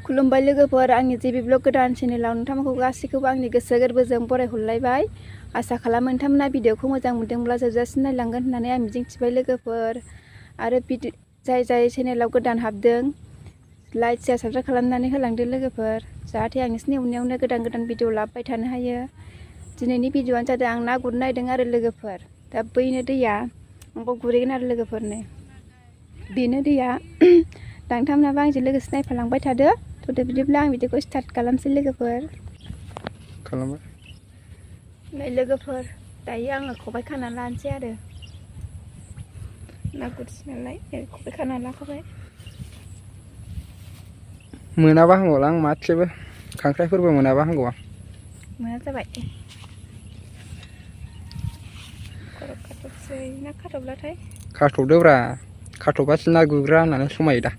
खुलुमबाय लोगोफोर आंनि जेबि ब्लग गोदान चेनेलाव नोंथांमोनखौ गासैखौबो आंनि गोसो गोरबोजों बरायहरलायबाय आसा खालामो नोंथांमोना भिडिअखौ मोजां मोनदोंब्ला जोबजासिम नायलांगोन होननानै आं मिजिंथिबाय लोगोफोर आरो जाय चेनेलाव गोदान हाबदों लाइक शेयार साबस्क्राइब खालामनानै होलांदो लोगोफोर जाहाथे आं नोंसिनि उनावनो गोदान गोदान भिडिअ लाबोबाय थानो हायो। दिनैनि भिडिअआनो जादों आं ना गुरनो नायदों आरो लोगोफोर दा बैनो दैया आंबो गुरहैगोन आरो लोगोफोरनो बेनो दैया नोंथांमोनाबो आंजों लोगोसे नायफालांबाय थादो थ' बिदिब्ला आं भिडिअखौ स्टार्ट खालामसै लोगोफोर नै लोगोफोर दायो आङो खबाइ खाना लानोसै आरो ना गुरसै नालाय खबाइ खाना लाखाबाय मोनाबा हामगौलां माथसेबो खांख्राइफोरबो मोनाबा हामगौ आं मोना जाबाय खर' खाथबसै ना खाथबलाथाय खाथबदोब्रा खाथबासो ना गुरग्रा होननानै समायो दा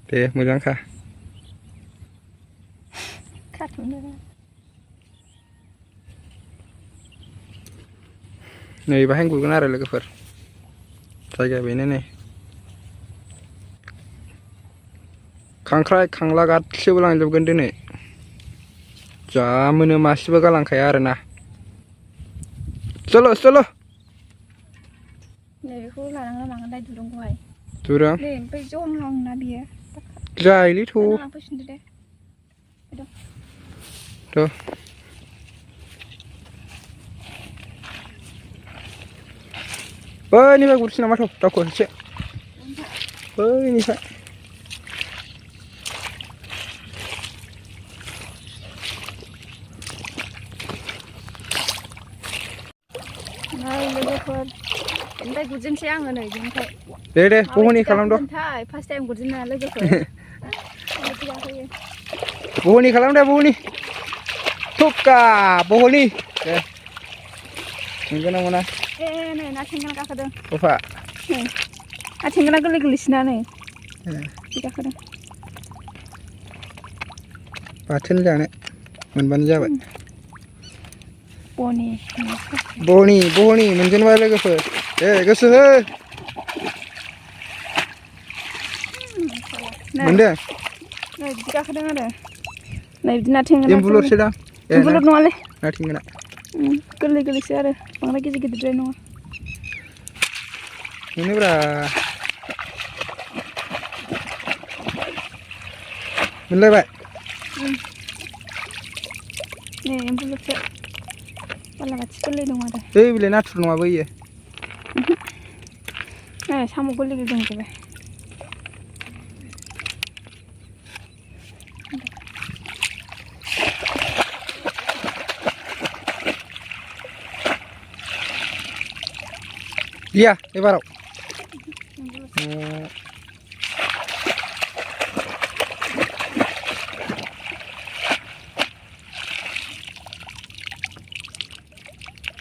दे मोजांखा नै बाहाय गुरगोन आरो लोगोफोर जायगाया बेनो नै खांख्राइ खांला गासैबो लांजोबगोन दिनै जा मोनो मासेबो गालांखाया आरोना चलो चलो नैबेखौ लानांगोन मागोनलाय दुरुंखौहाय दुरुं नै ओमफ्राय जंहां ना बियो जायोलै थ' लांफैफिनदो दे थ' बैनिफ्राय गुरसै नामा थ' दावखो एसे बैनिफ्राय लोगोफोर ओमफ्राय गुरजेनसै आङो नै बिनिफ्राय दे बहनि खालामद' फार्स्ट टाइम गुरजेना लोगोफोर बहनि खालाम दे बहनि थुक्का बहनि दे मोनगोन ना मोना नै ना थेंगोना गाखोदों अफा नै ना थेंगोना गोरलै गोरलैसोना नै गाखोदों बाथोन जानो मोनबानो जाबाय बहनि मोनगोनबा लोगोफोर दे गोसो हो मोनदों नै बिदि गाखोदों आरो नै बिदि ना थेंगोना एम्बुलरसो दां एम्बुलर नङालै ना थेंगोना गोरलै गोरलैसो आरो बांद्राय गिदिर गिदिरद्राय नङा मोनोब्रा मोनलायबाय नै एम्बुलरसो बालाबाथि गोरलै दं आरो बेलाय नाथुर नङा बैयो नै साम' गोरलै गोरलै दंजोबो गैया एबाराव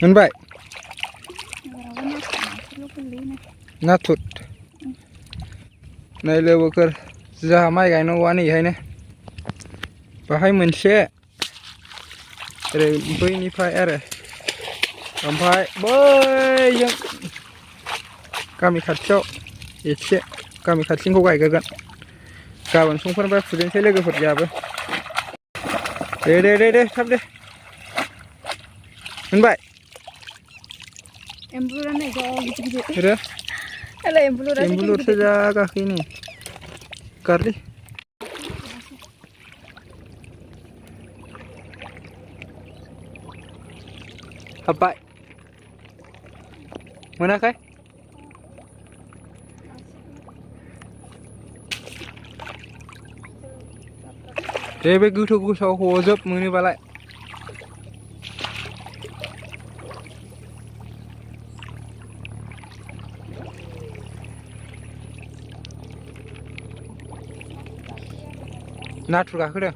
मोनबाय नाथुर नै लोगोफोर जोंहा माइ गायनांगौआ नैहायनो बाहाय मोनसे ओरै बैनिफ्राय आरो ओमफ्राय बैजों गामि खाथियाव एसे गामि खाथिनिखौ गायग्रोगोन गाबोन समफोरनिफ्राय फुजेनसै लोगोफोर जोंहाबो दे थाब दे मोनबाय एम्बुलुरा नै जा गिदिर गिदिर एम्बुलुरसो जा गाखोयो नै गारलै हाब्बाय मोनाखै दे बे गोथौ गोथौआव हजोब मोनोबालाय नाथुर गाखोदों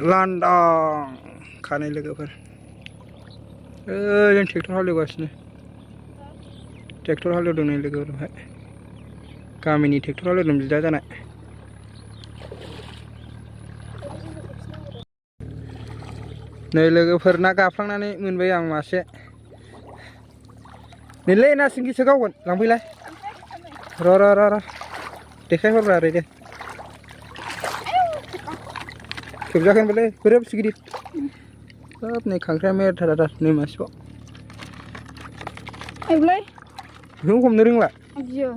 लांदां खानाय लोगोफोर जों ट्रेक्टर हालेवगासिनो ट्रेक्टर हालेवदों नै लोगोफोर गामिनि ट्रेक्टर हालेवदों बिदा जानाय नै लोगोफोर ना गाफ्लांनानै मोनबाय आं मासे नैलै ना सिंगिसो गावगोन लांफैलाय र' देखायहरब्रा ओरै दे खेबजागोनबोलै बोराब सिगिदिर हाब नै खांख्राया मेरथार नै मासेबाव आइबोलै बेखौ हमनो रोंला गियो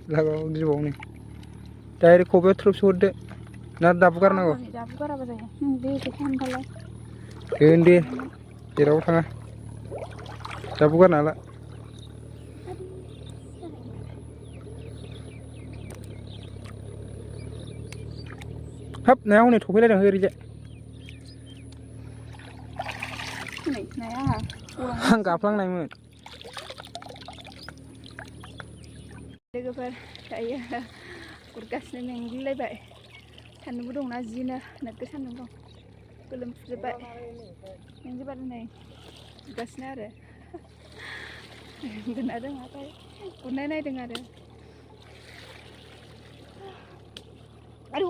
लागाव गिबाव नै डाइरेक्ट खबायाव थ्रोबसो हरदो ना दाबो गारनांगौ दाबो गाराबा जायो दे बेखौ हमथालाय दोन दे जेरावबो थाङा दाबो गारनो हाला हाब नाया हनै थफैलायदों ओरैजाय नाया आं गाफ्लांनायमोन लोगोफोर दायो गुरगासिनो मेंग्लिलायबाय सान्दुंबो दंना जिनो नोगोर सान्दुं दं गोलोमफुजोब्बाय मेंजोबबाय नै गुरगासिनो आरो गुरना रोङाखै गुरनाय नायदों आरो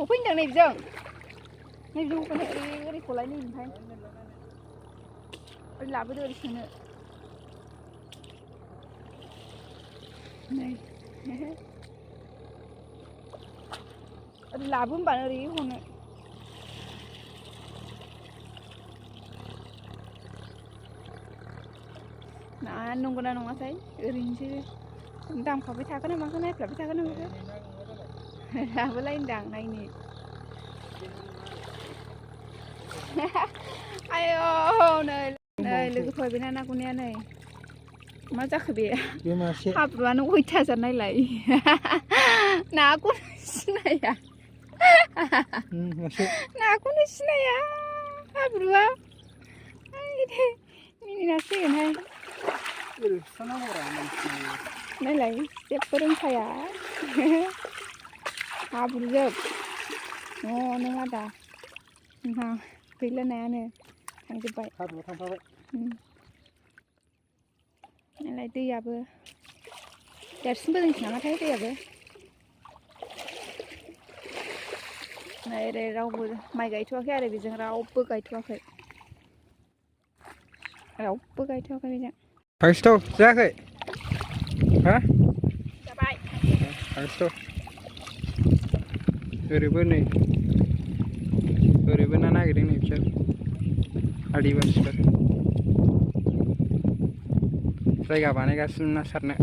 हफैनोदां नैबिजों हफैनो ओरै खलाय नै ओमफ्राय ओरै लाबोदो ओरै सोनो नै ओरै लाबो होनबानो ओरै हनो ना नंगौना नङाथाय ओरैनोसो दांफाबाय थागोन ना माखो नायफ्लाबाय थागोन ना माखो लाबोलाय होनदां नायनो आयौ नै लोगोफोर बेना ना गुरनाया नै मा जाखो बे हाब्रुआनो अयथासार नायलाय नाखौनो सिनाया नाखौनो सिनाया हाब्रुआ मिनिनांसिगोनहाय नायलाय जेबो रोंखाया हाब्रुजोब न'आवनो आदा नोंहा गैला नायानो थांजोब्बाय हाब्रुआव थांफाबाय नालाय दैयाबो देरसिनबोदोंसो नामाथाय दैयाबो नै ओरै रावबो माइ गायथ'वाखै आरो बेजों रावबो गायथ'वाखै बेजों थांसैथ' जायाखै हा जाबाय थांसैथ' ओरैबो नै ओरैबो ना नागिरदों नै बिसोर आदिबासिफोर जायगा बानायगासिनो ना सारनो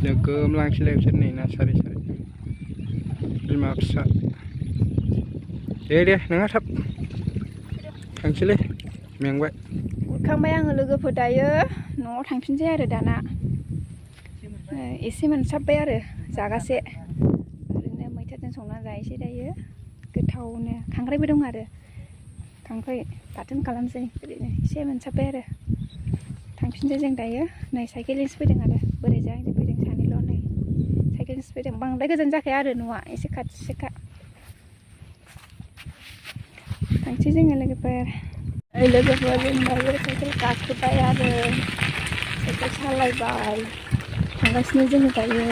नोगोम लांसैलाय बिसोर नै ना सारै बिमा फिसा दे नोंहा थाब थांसैलै मेंबाय गुरखांबाय आङो लोगोफोर दायो न'आव थांफिनसै आरो दाना एसे मोनसाबबाय आरो जागासे ओरैनो मैथाजों संना जाहैसै दायो गोथावनो खांख्राइबो दं आरो खांख्राइ बाथोन खालामसै ओरैनो एसे मोनसाबबाय आरो थांफिनसै जों दायो नै साइकेलजोंसो फैदों आरो बोराइजों आंजों फैदों सानैल' नै साइकेलजोंसो फैदों बांद्राय गोजान जाखाया आरो न'आ एसे खाथिसोखा थांसै जोङो लोगोफोर लोगोफोर जों दायो साइकेल गाखोबाय आरो साइकेल सालायबाय थांगासिनो जोङो दायो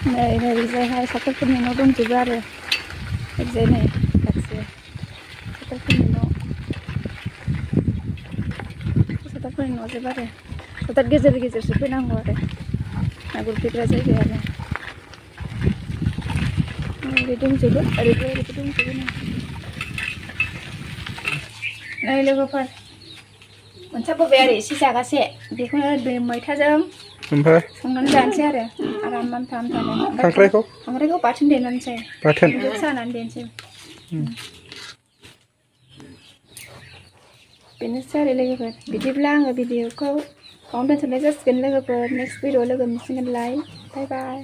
नै ओरैजायहाय साइकेलफोरनि न' दंजोबो आरो ओरैजाय नै गासैबो साइकेलफोरनि न'जोब आरो फोथार गेजेरसो फैनांगौ आरो ना गुरफैग्रा जायगायानो ओरै दंजोबो ओरैबो दंजोबो नै लोगोफोर मोनसाबबोबाय आरो एसे जागासे बेखौनो बे मैथाजों संनानै जानोसै आरो आराम आमथानो खांख्राइखौ बाथोन देनानैसै सानानै देनोसै बेनोसै आरो लोगोफोर बिदिब्ला आङो भिडिअखौ बावनो दोनथ'नाय जासिगोन लोगोफोर नेक्स्ट भिडिअ लोगो मोनसिगोनलाय बाय बाय